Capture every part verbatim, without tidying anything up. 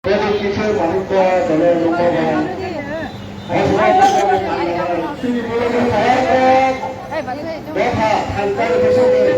Kishore Manikya, Dole Lumbabai. Dopha thangkar bisingni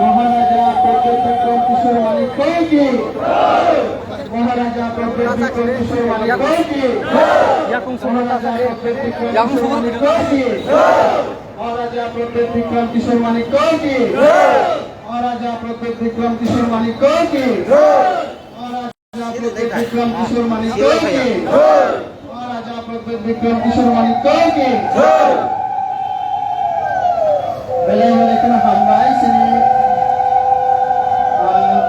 Maharaja Pradyot Bikram Kishore Manikya ki. Maharaja Pradyot Bikram Kishore Manikya ki. Maharaja Pradyot Bikram Kishore Manikya ki. Maharaja Pradyot Bikram Kishore Manikya ki. Maharaja Pradyot Bikram Kishore Manikya ki. Maharaja Pradyot Bikram Kishore Manikya ki. Maharaja Pradyot Bikram Kishore Manikya ki. Belai belai kheno hambai chini, ah,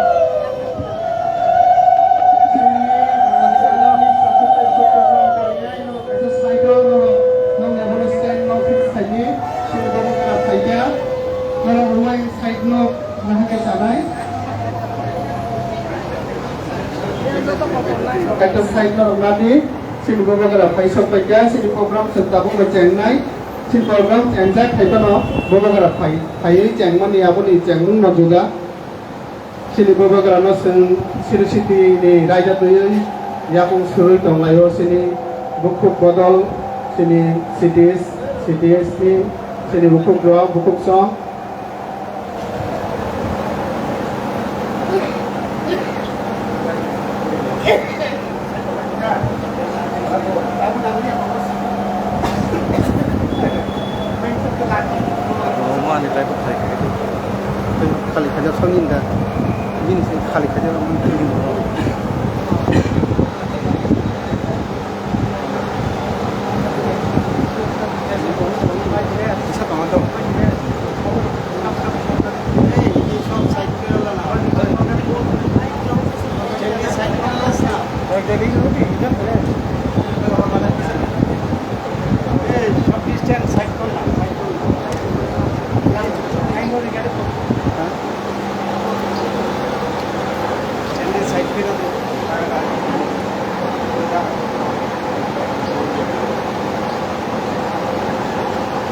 chini, ah, kaisa side o no, no, no, stand no fix khaidi, chini bobo kara phaikha, norok rwai side no nahakhe chanai. Kaisa side no rwnadi, chini bobo kara phai sok phaikha, chini program chwng tabuk no chengnai, chini program chengjak phai phano bobo kara phai, phaiwi chengmani aboni chengmung no juda. Chini bobo kara no chwng Sri Siti ni raida twiwi yapung swrwi tonglaio, chini bukhuk bodol, chini C T S, C T S ni, chini bukhuk rok, bukhuk song. Khali khaja songin da. Bini se khali khaja.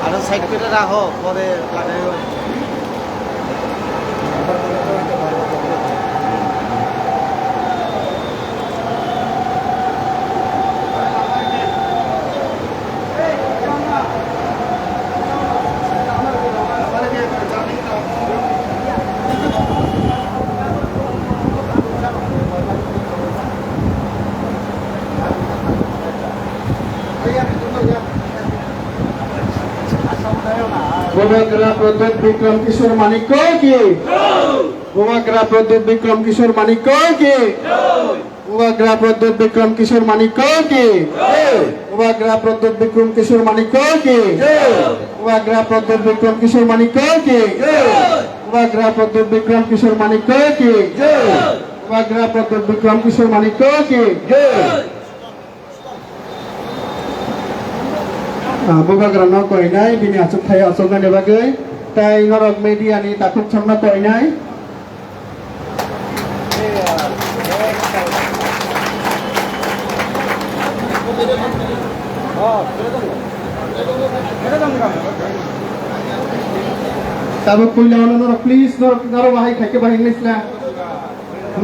Aro side করে রাখো, পরে লাগাইও। Bubagra Pradyot Bikram Kishore Manikya ki. Bubagra Pradyot Bikram Kishore Manikya ki. Bubagra Pradyot Bikram Kishore Manikya ki. Bubagra Pradyot Bikram Kishore Manikya ki. Bubagra Pradyot Bikram Kishore Manikya ki. Bubagra Pradyot Bikram Kishore Manikya ki. Bubagra Pradyot Bikram Kishore Manikya ki. Ah, Bubagra no koinai, bini achuk thai achuknani bagwi, tai norok media ni takhuk chongno koinai. Tabuk puila uno norok, please, norok, norok bahai khaikhe bahai nai sila.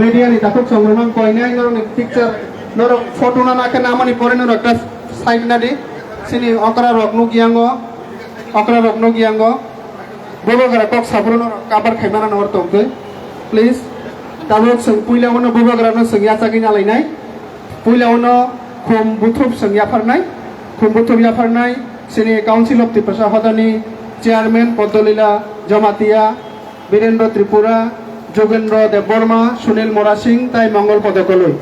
Media ni takhuk chongmani koinai norok ni picture, norok photo na nakhe namani pore norok ekta side nadi. Chini okra rok nukyango, okra rok nukyango. Bubagra kok saphuru norok cover khaimana norok tongtwi. Please. Tabuk chwng puila uno Bubagra no chwng yachagwi nalainai. Puila uno khum buthup chwng yapharnai. Khum buthup yapharnai. Chini Council of Tiprasa Hodani Chairman Poddolila Jamatia, Birendra Tripura, Jogendra Debbarma, Sunil Morasing, tai Mongol Podokoloi.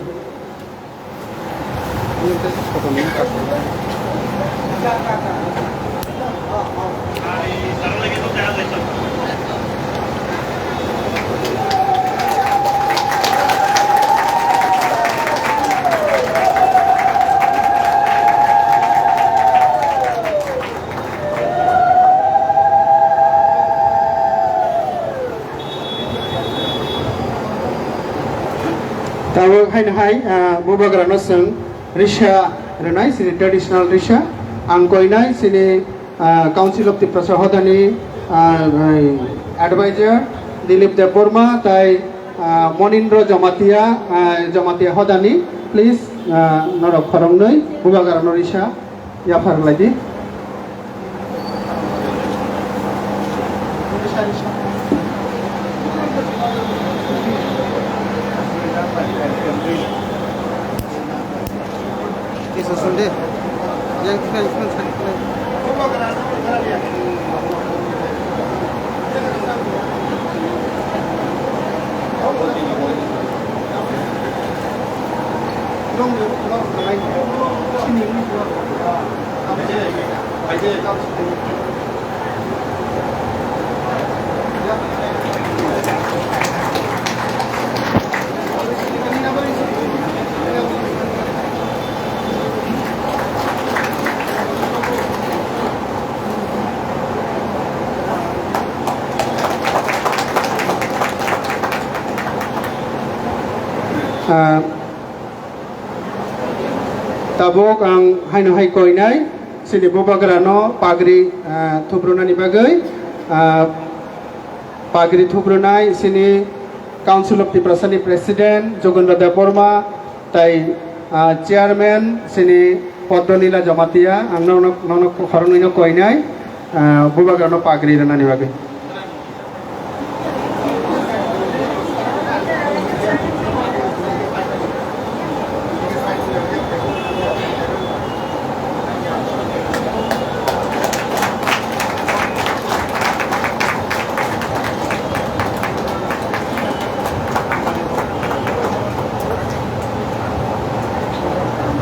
Tabuk haino hai, ah, bubagrano chwng risa rwnai, chini traditional risa. Ang koinai chini, ah, Council of Tiprasa hodani, ah, advisor Dilip Debbarma tai, ah, Monindra Jamatia, ah, Jamatia hodani. Please, ah, norok khoroknwi bubagrano risa yaphar lai di. Ah, tabuk ang haino hai koinai chini bubagrano pagri, ah, thubrunani bagwi, ah, pagri thubrunai chini Council of Tiprasani President Jogendra Debbarma tai, ah, Chairman chini Podronila Jamatia, ang nono, nono khoroknwino koinai, ah, bubagrano pagri rwnani bagwi.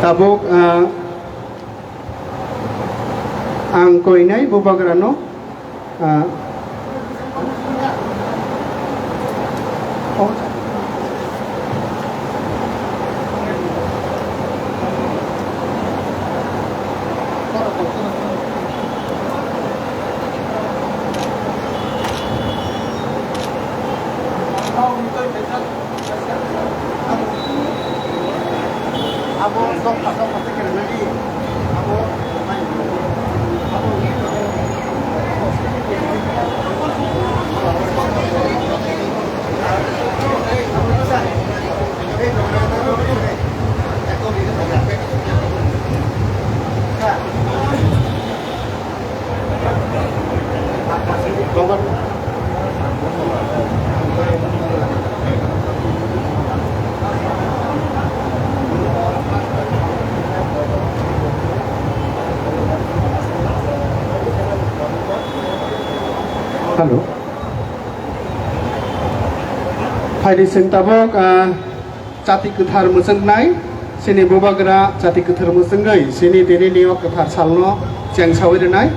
Tabuk, ah, ang koinai bubagrano, ah, Hello. Phaidi chwng tabuk, ah, Chati kwthar mwchwngnai, chini bubagra chati kwthar mwchwngwi, chini tini ni o kwthar salno chengsawi rwnai.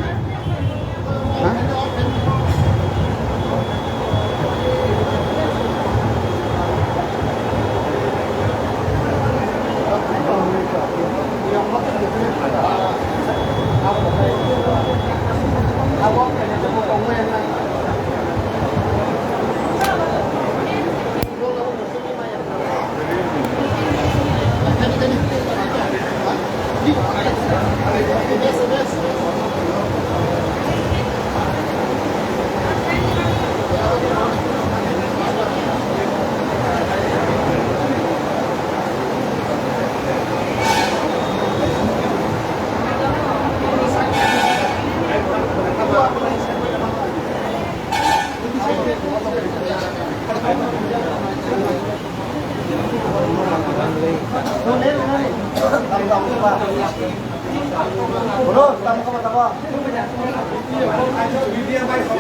Ha?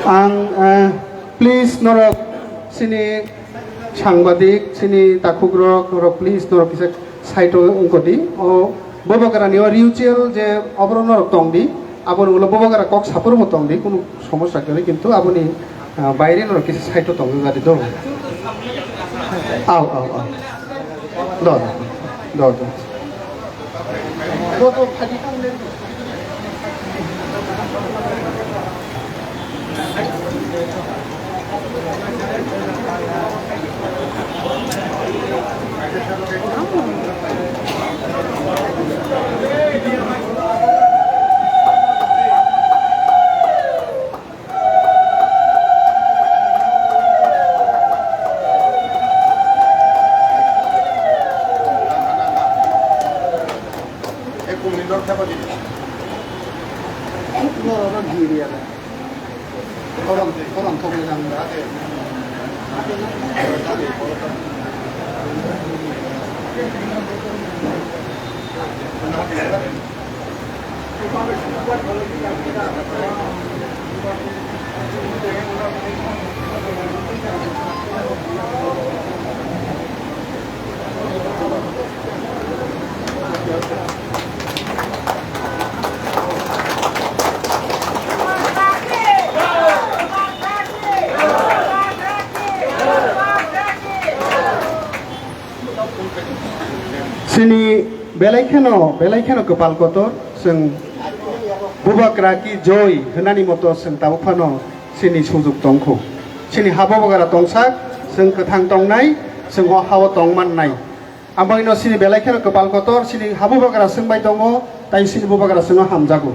Ang, eh, please, norok chini sangbadik, chini takhukrok, norok, please, norok kisa side o wngkodi. O bubagrani o ritual je oborok norok tongdi, aboni ulo bubagra kok saphuru bo tongdi, kunu somosya kwrwi, kintu aboni, ah, baire norok kisa side o tongdi do. Au, au, au. Do, do, do, do. Chini belai kheno, belai kheno kwpal kotor, chwng Bubagra ki joi hwnani moto chwng tabuk phano chini sujuk tongkhu. Chini ha Bubagra tongsak, chwng kwthang tongnai, chwng o ha-o tong mannai. Ambaino chini belai kheno kwpal kotor, chini ha Bubagra chwng bai tongo, tai chini Bubagra chwngno hamjago.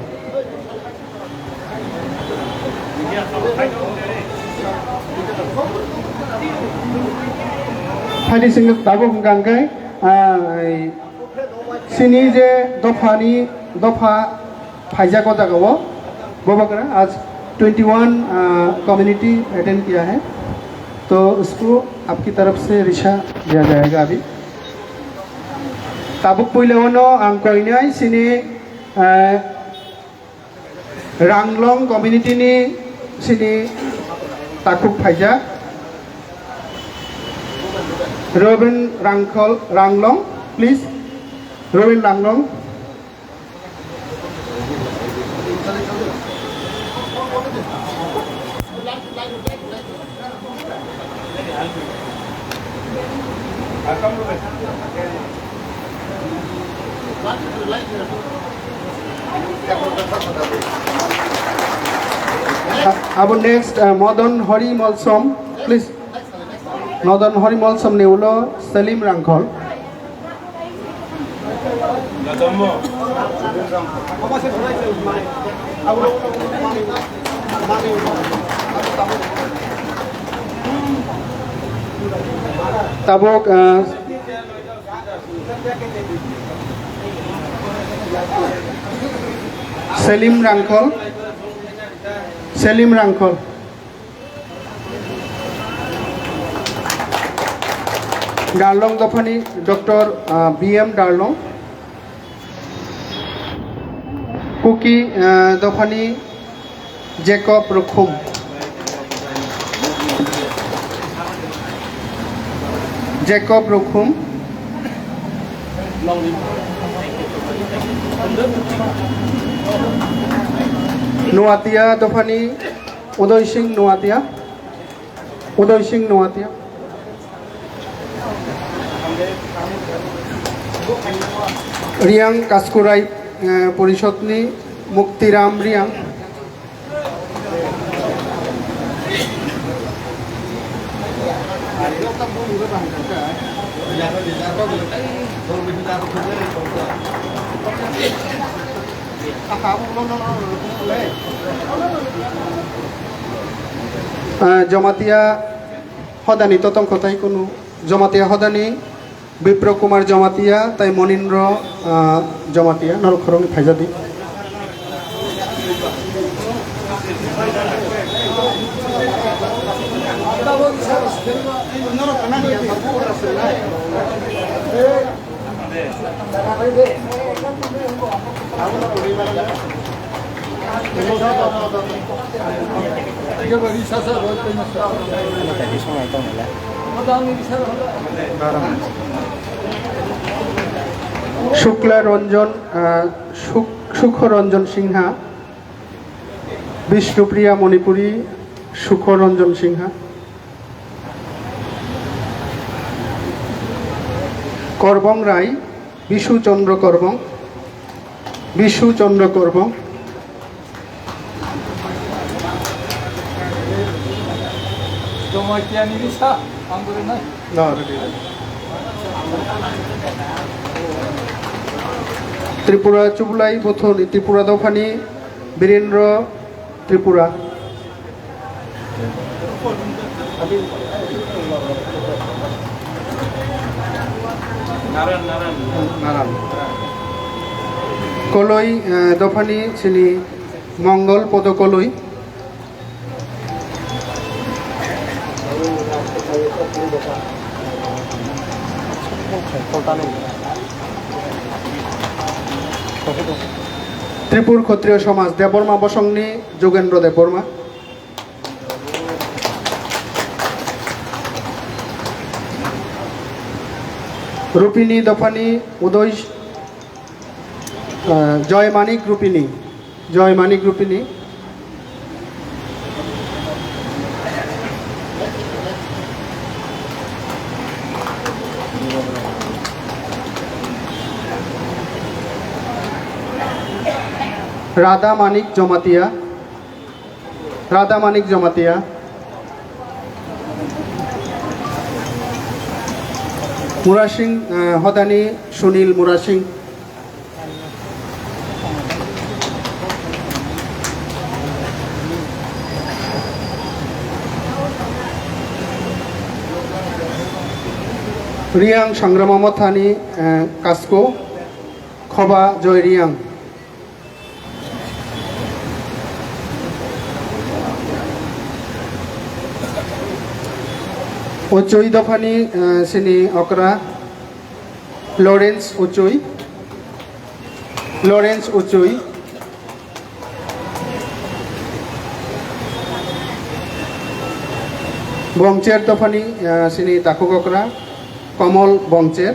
Phaidi chwng tabuk hwnkha hwnkhe, ah, chini je dophani, dopha phaijak o jaga o, Bubagra, आज twenty one, ah, community attend किया है, तो उसको आपकी तरफ से रिशा दिया जाएगा अभी। Tabuk puila o no ang koinai chini, ah, Ranglong community ni chini takhuk phaijak Robin Rangkhol, Ranglong, please, Robin Ranglong. Abo next, uh, Modon Hori Molsom, please. Modon Hori Molsom ni ulo Selim Rangkhol. Tabuk, ah, Selim Rangkhol, Selim Rangkhol. Darlong dophani Doctor, ah, B M Darlong. Kuki, ah, dophani Jacob Rukhum. Jacob Rukhum. Nuatia dophani Udoy Singh Nuatia. Udoy Singh Nuatia. Riang Kaskurai, eh, Porishodni Muktiram Riang. Ah, Jamatia hodani totong kotai kunu. Jamatia hodani Bipro Kumar Jamatia tai Monindro, ah, Jamatia norok khoroknwi phaijadi. Shukla Ranjan, ah, Shuk-, Shukho Ranjan Singha, Bishnupriya Manipuri, Shukho Ranjan Singha. Korbong Rai, Bishu Chandra Korbong, Bishu Chandra Korbong. Jamatia ni risa, ang guri nai. No, ready, ready. Tripura Chublai Bothoni Tripura dophani Birendra Tripura. Naran, naran. Naran. Koloi, eh, dophani chini Mongol Podo Koloi. Tripur Khotriyo Somaj Debbarma Bosongni Jogendro Debbarma. Rupini dophani Udoy, ah, Joy Manik Rupini, Joy Manik Rupini. Radha Manik Jomatia. Radha Manik Jomatia. Murasing, eh, Hodani Sunil Murasing. Riang Sangrama Mothani, eh, Kasko, Khoba Joy Riang. Uchui dophani, eh, sini okra Lawrence Uchui, Lawrence Uchui. Bongcher dophani, eh, sini takhuk okra Komol Bongcher.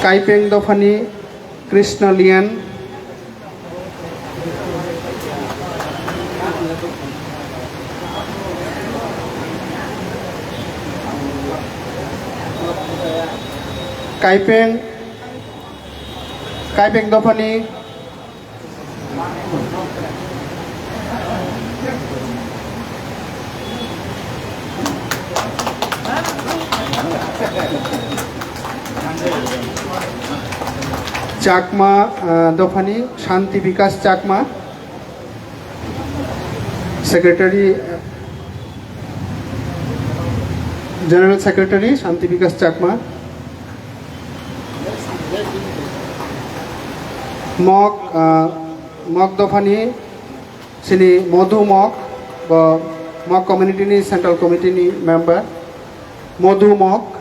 Kaipeng dophani Krishna Lian. Kaipeng, Kaipeng dophani Chakma, ah, dophani Shanti Bikas Chakma, Secretary, General Secretary Shanti Bikas Chakma. Mok, ah, Mok dophani sini Modhu Mok, bo Mok community ni central committee ni member Modhu Mok.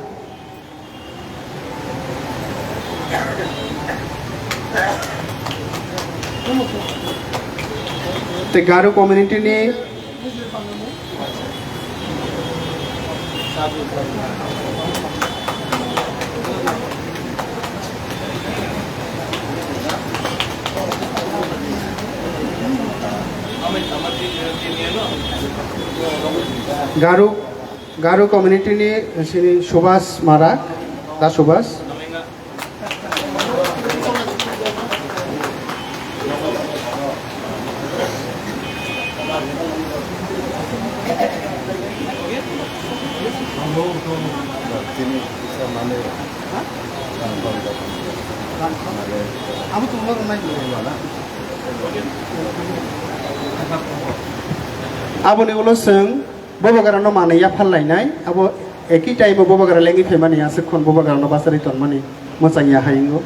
Tei Garo community ni Garo, Garo community ni sini Subhas Marak, Da Subhas. Aboni ulo chwng Bubagrano manwi yaphar lainai, abo eki time o bubagra lengwi phaimani, aswk khon bubagrano bacharwi tonmani mwchang ya hai wngo.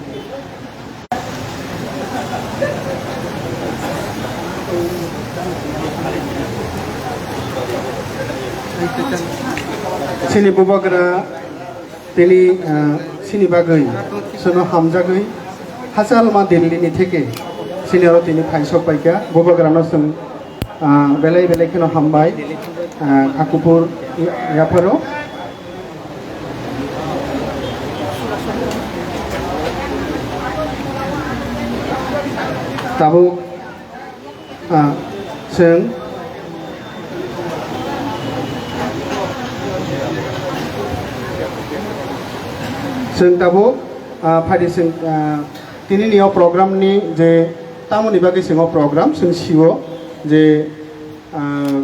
Chini bubagra Tini, ah, chini bagwi chwngno hamjagwi hachalma Delhi ni theke chini oro tini phai sok paikha. Bubagrano chwng, ah, belai belai kheno hambai, ah, kha kuphur yapharo. Tabuk Ah, chwng, chwng tabuk, ah, phaidi chwng, ah, Tini ni o program ni je tamoni bagwi chwng o program chwng sio je, ah,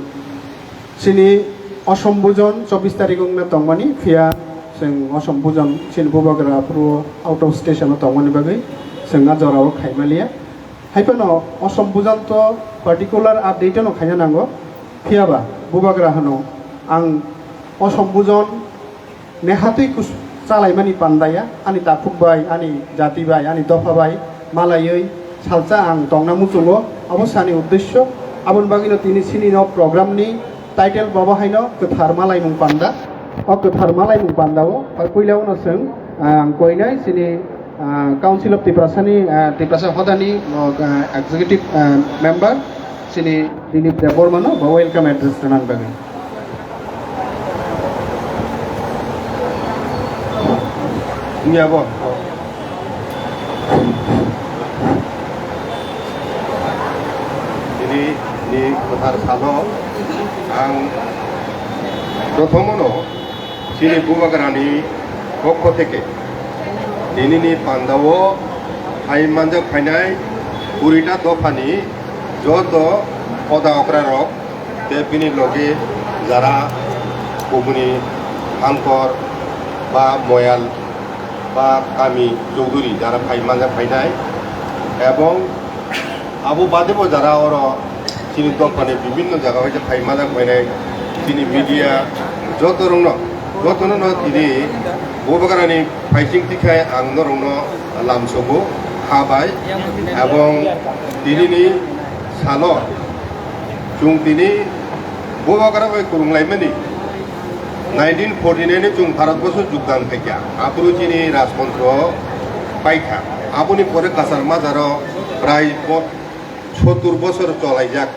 chini Osom Bujon chobbish tarik wngna tongmani, phiya chwng Osom Bujon chini bubagra aphuru out of station o tongmani bagwi chwng a jora o khaimaliya. Haiphano Osom Bujon to particular update no khaina nango, phiyaba bubagra hano ang Osom Bujon nehatwi kus-, chalaimani pandaya, ani takhuk bai, ani jati bai, ani dopha bai malaiwi salsa ang tongna muchungo, abo sani uddesyo. Aboni bagwino tini chini no program ni title bobo haino kwthar malaimung panda. O kwthar malaimung pandao, puila uno chwng, ah, ang koinai chini, ah, Council of Tiprasa ni, ah, Tiprasa hodani, oh, ah, executive, ah, member, chini Dilip Debbarma no ba welcome address rwna bagwi. Wngya bo. Tini ni kwthar salo ang prothomo no chini bubagrani pokho theke tinini pandao hai manjak phainai kurita dophani joto hoda okrarok tei bini loge jara kubuni Hamkor ba Moyal ba kami Chowdhury jara phai manjak phainai, ebong abo badebo jara oro chini dophani bibinno jaga hoite phai manjak phainai, chini media joto rokno, jotono no tini bubagrani phaising tikhai ang norokno lamsogo, ha bai, ebong tinini salo chwng tini bubagra bai kwrwnglaimani nineteen forty nine o chwng Bharat borso jogdan khaikha, aphuru chini rajtontro paikha. Aboni pore Kachar Majaro prai bo-, sottur bosor cholaijak.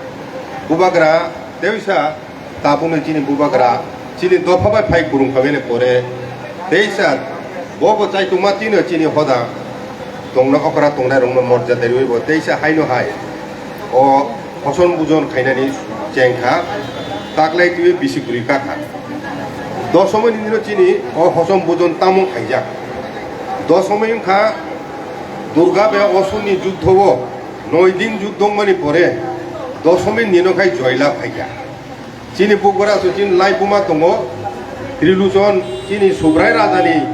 Bubagra teisa tabukni chini bubagra chini dopha bai phai kwrwng kha bini pore teisa bo bo chaituma chini chini hoda tongna okra tongnai rokno morjada riwi bo teisa haino hai o hoson bujon khainani chengkha, taklai twi bisi kwrwi kakha. Dosomoni dino chini o hoson bujon tamo khaijak. Dosomoi wngkha Durga bai Osuni juddho o noi din juddho wngmani pore Dosomoni dino khai joylab phaikha. Chini bubagra so chini laibuma tongo, Triluchon chini Subrai rajani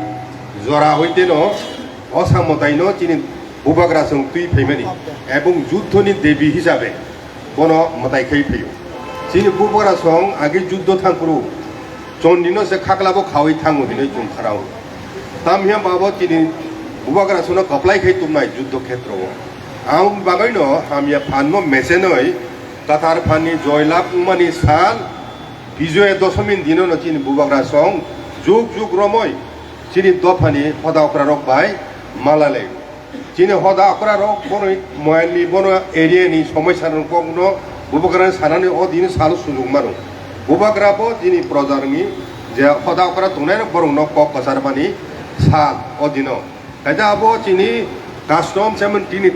jora hoiteno o samwtaino chini bubagra chwng twi phaimani, ebong juddhoni debi hisabe bono mwtai khai phaio. Chini bubagra chwng agi juddho thangphuru chondino se khaklabo khawi thango hinwi chwng kharao. Tamhiya babo chini bubagra chwngno kwplai khai tumnai juddho khetrao. Ang bagwino hamya phanno mesenoi kwthar phanni joylab wngmani sal Bijoya Doshomini dinono chini bubagra chwng juk juk romwi chini dophani hoda okrarok bai malalai. Chini hoda okrarok bono moyalni bono area ni somosya rok kokno bubagra sanani o dino salo sujuk mano. Bubagra bo chini projarokni je hoda okra tongnai rok borokno kok kwchar mani sal o dino. Kaisa abo chini custom seventeen ni